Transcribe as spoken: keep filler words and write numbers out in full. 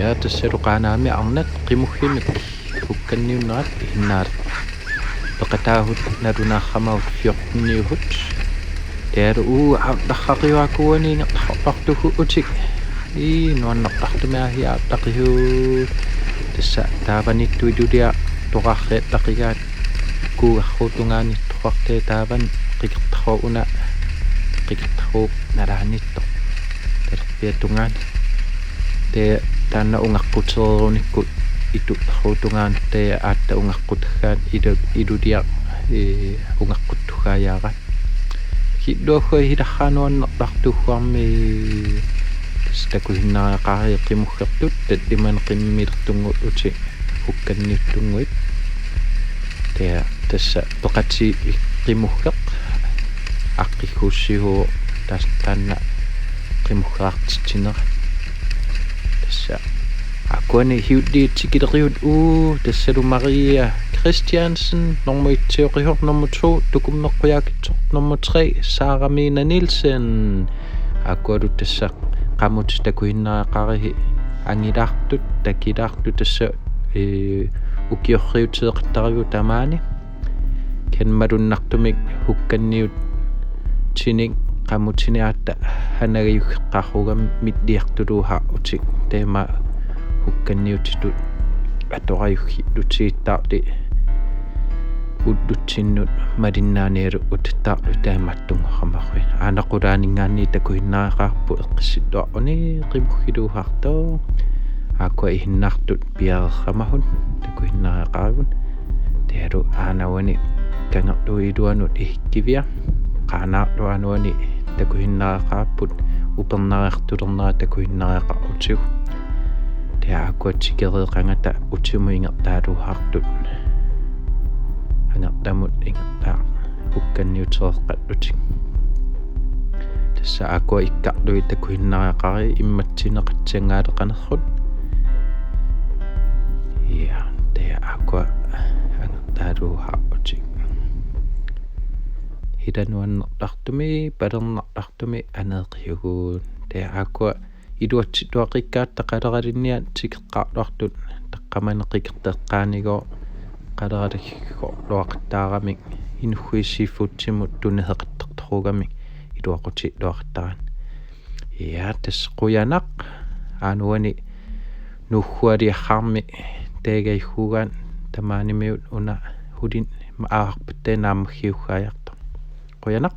Ja, tassalu Qaanaami arnat qimuggamik hukkanniunnerat ihinnaaleq. Peqataahut nalunaarramavut fjorteniuhut. Taavalu uu, aattarraqiuakuani ingertarpartugu utik. Ii, nuannertartumik aasiit aattarraqiuut. Tassa taavaniittoq iluliaq toqarriallaqigaat kuugarruup tungaaniittoqartaa taavani qikertaruk una, qikertaruk nalaaniittoq. Talerpiata tungaani. Taava taanna ungaqqutereerunikku ituup tungaani taava aatsaat ungaqqutagaq ilu-, iluliaq, ee, ungaqquttugajaaraat. Killuakkua ilarraa nuannertartuugamik tassa takusinnariaqarami qimuggertut tallimanik qimmilertunnguit utik hukkanniuttunnguit. Taava tassa peqatigiit qimuggeq aaqqiggussiuk tas-, taanna qimuggerartitsinera. Tassa aakuani hiulliit tikileriut uu, tassalu Maria Christiansen, nummer et Theory Hop, nummer to Tukummeqqujaakkitsoq, nummer tre Sara Mina Nielsen. Aakkualu tassa qamutit takusinnariaqarisi angilaartut, takilaartut tassa, ee, ukiorriuteqattarigut tamaani. Kisianni malunnartumik hukkanniutinik qamutinik aatsaat anagajuggeqqaarugami milliartuluusarlutik taama hukkanniutitut atorajugillutigittarlutik ullutsinnut malinnaanialu utattaarlutik taamaattunngoramarsuit. Aana qulaaninngaanniit takusinnariaqarput eqqissilluaruni qimuggiluusartoq. Aakkua ihinnaartut piareersamahut takusinnariaqarivut. Taavalu aana uani kangerluup iluanut ihikkivia. Qaanaarlu aana uani takusinnariaqarput upernariartulernera takusinnariaqarutigu. Taava aakkua tikereeqangata utimut ingertaaluusartut. Angerlamut ingerlaat hukkanniutereeqqallutik. Tassa aakkua ikkarlugit takusinnariaqarisi immaqa sinneqatsanngaaleqanerput. Ja, taava aakkua angertaaluusarlutik. Ila nuannertartumik, palernartartumik aneeqiugut. Taava aakkua iluatsilluaqqikkaatta qaleralinniat tikeqqaarluartut taqqamani qikerteqqaanigooq qaleralikkikkorluaqattaaramik inuit seafoodimut tuniseqattartorugamik iluaqutilluaqattaarami. Ja, tassa qujanaq aana uani nuugualiarami taagajuggaat tamaanimiut una hulit ma-, aarpattai naammagigaajartoq. Qujanaq.